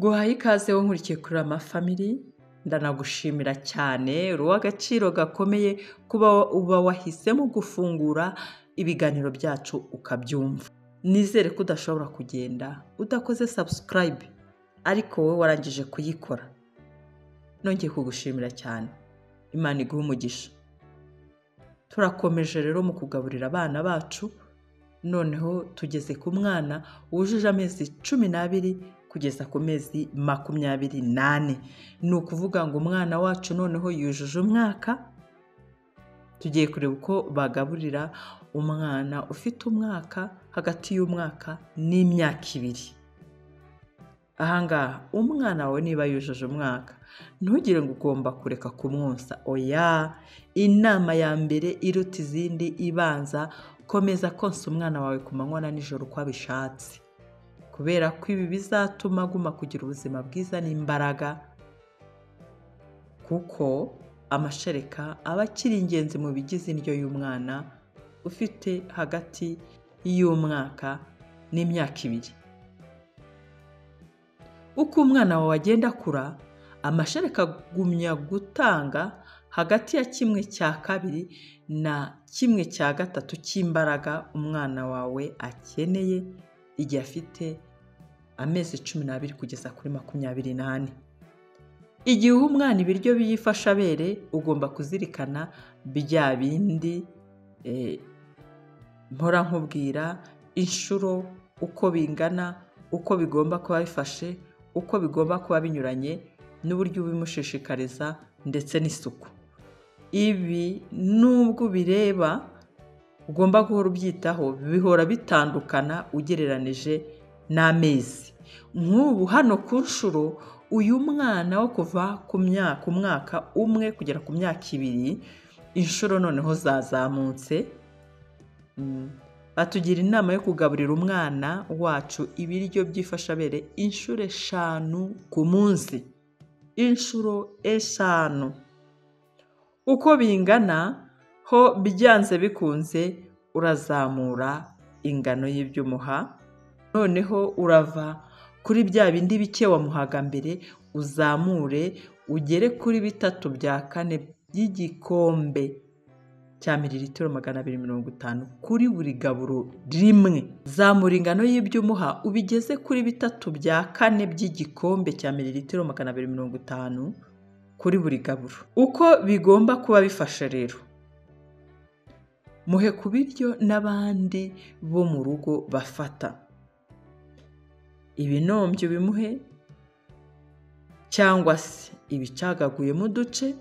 Guhaye ikaze wowe nkurikiye kuri Rama Family, ndanagushimira cyane, uri uw'agaciro gakomeye kuba uba wahisemo gufungura ibiganiro byacu ukabyumva. Nizere ko udashobora kugenda udakoze subscribe, ariko wowe warangije kuyikora. Nongeye kugushimira cyane, Imana iguhe umugisha. Turakomeje rero mu kugaburira abana bacu, noneho tugeze ku mwana wujuje amezi 12 kugeza ku mezi 24. Ni ukuvuga ngo umwana wacu noneho yujuje umwaka, tugiye kureba uko bagaburira umwana ufite umwaka, hagati y'umwaka n'imyaka 2. Ahangaha umwana wawe niba yujuje umwaka, ntugire ngo ugomba kureka kumwonsa, oya. Inama ya mbere iruta izindi ibanza, komeza konsa umwana wawe ku manywa na nijoro uko abishatse, kubera ko ibi bizatuma aguma kugira ubuzima bwiza n'imbaraga, kuko amashereka aba akiri ingenzi mu bigize indyo y'umwana ufite hagati y'umwaka n'imyaka 2. Uko umwana wawe agenda akura, amashereka agumya gutanga hagati ya 1/2 na 1/3 cy'imbaraga umwana wawe akeneye igihe afite amezi 12 kugeza kuri 24. Igihe uha umwana ibiryo by'imfashabere, ugomba kuzirikana bya bindi mpora nkubwira, inshuro uko bingana, uko bigomba kuba bifashe, uko bigomba kuba binyuranye, n'uburyo ubimushishikariza ndetse n'isuku. Ibi nubwo ubireba ugomba guhora ubyitaho, bihora bitandukana ugereranije n'amezi. Nk'ubu hano ku nshuro, uyu mwana wo kuva ku mwaka 1 kugera ku myaka 2, inshuro noneho zazamutse. Batugira inama yo kugaburira umwana wacu ibiryo by'imfashabere inshuro 5 ku munsi, inshuro 5. Uko bingana ho byanze bikunze urazamura ingano y'ibyo umuha, noneho urava kuri bya bindi bike wamuhaga mbere, uzamure ugere kuri 3/4 by'igikombe cya mililitiro 250 kuri buri gaburo rimwe. Zamura ingano y'ibyo umuha ubigeze kuri 3/4 by'igikombe cya mililitiro 250 kuri buri gaburo. Uko bigomba kuba bifashe rero, muhe ku biryo n'abandi bo mu rugo bafata. Ibinombyo bimuhe, cyangwa se ibicagaguyemo uduce,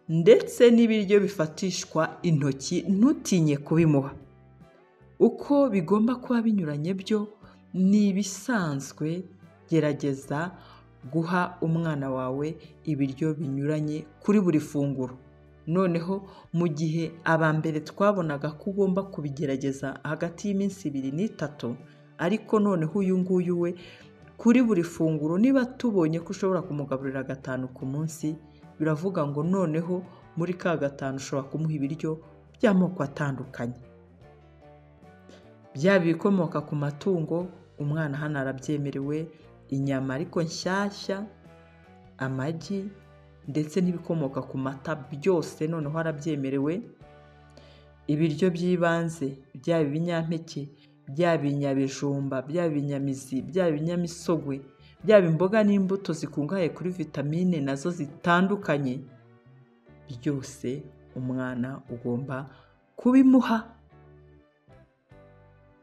ndetse n'ibiryo bifatishwa intoki, ntutinye kubimuha. Uko bigomba kuba binyuranye byo ni ibisanzwe. Gerageza guha umwana wawe ibiryo binyuranye kuri buri funguro. Noneho mu gihe abambere twabonaga ko ugomba kubigerageza hagati y'iminsi 2 n'3, ariko noneho uyu nguyu we kuri buri funguro, niba tubonye ko ushobora kumugaburira 5 ku munsi, biravuga ngo noneho muri ka 5 ushobora kumuha ibiryo by'amoko atandukanye, byaba ibikomoka ku matungo, umwana hano arabyemerewe, inyama ariko nshyashya, amagi ndetse n'ibikomoka ku mata byose noneho arabyemerewe. Ibiryo by'ibanze, byaba ibinyampeke, byaba ibinyabijumba, byaba ibinyamizi, byaba ibinyamisogwe, byaba imboga n'imbuto zikungahaye kuri vitamine nazo zitandukanye, byose umwana ugomba kubimuha.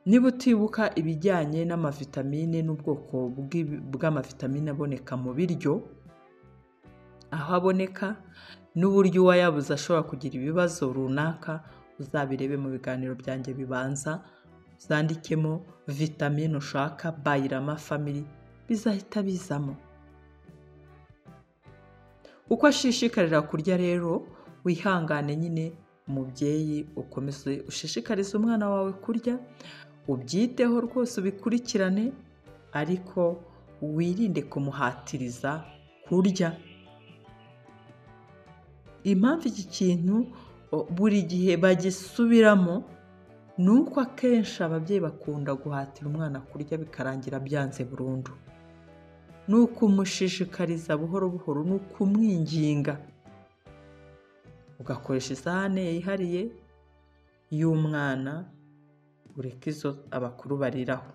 Niba utibuka ibijyanye n'amavitamine n'ubwoko bw'amavitamine aboneka mu biryo, aho aboneka n'uburyo uwayabuze ashobora kugira ibibazo runaka, uzabirebe mu biganiro byanjye bibanza, uzandikemo vitamine ushaka by Rama Family, bizahita bizamo. Uko ashishikarira kurya rero, wihangane nyine umubyeyi, ukomeze ushishikarize umwana wawe kurya, ubyiteho rwose, ubikurikirane, ariko wirinde kumuhatiriza kurya. Impamvu iki kintu buri gihe bagisubiramo ni uko akenshi ababyeyi bakunda guhatira umwana kurya bikarangira byanze burundu. Ni ukumushishikariza buhoro buhoro, ni ukumwinginga. Ugakoresha isahane yihariye y'umwana, ureke izo abakuru bariraho.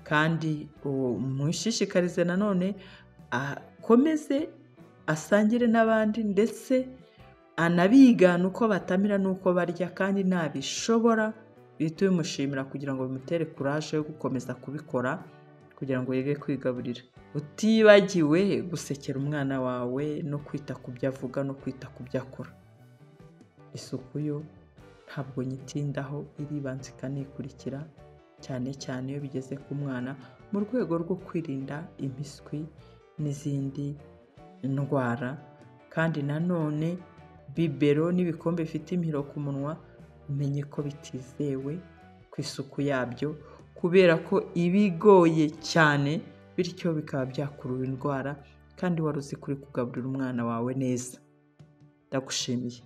Kandi umushishikarize nanone akomeze asangire n'abandi, ndetse anabigana uko batamira n'uko barya, kandi nabishobora uhite ubimushimira kugira ngo bimutere kuraje yo gukomeza kubikora kugira ngo yige kwigaburira. Utibagiwe gusekera umwana wawe no kwita ku byo avuga no kwita ku byo akora. Isuku yo ntabwo nyitindaho, iribanza ikanikurikira, cyane cyane iyo bigeze ku mwana, mu rwego rwo kwirinda impiswi n'izindi ndwara. Kandi nanone bibero n'ibikombe bifite imihiro ku munwa, umenye ko bitizewe ku isuku yabyo, kubera ko iba igoye cyane, bityo bikaba byakurura indwara, kandi wari uzi ko uri kugaburira umwana wawe neza. Ndagushimiye.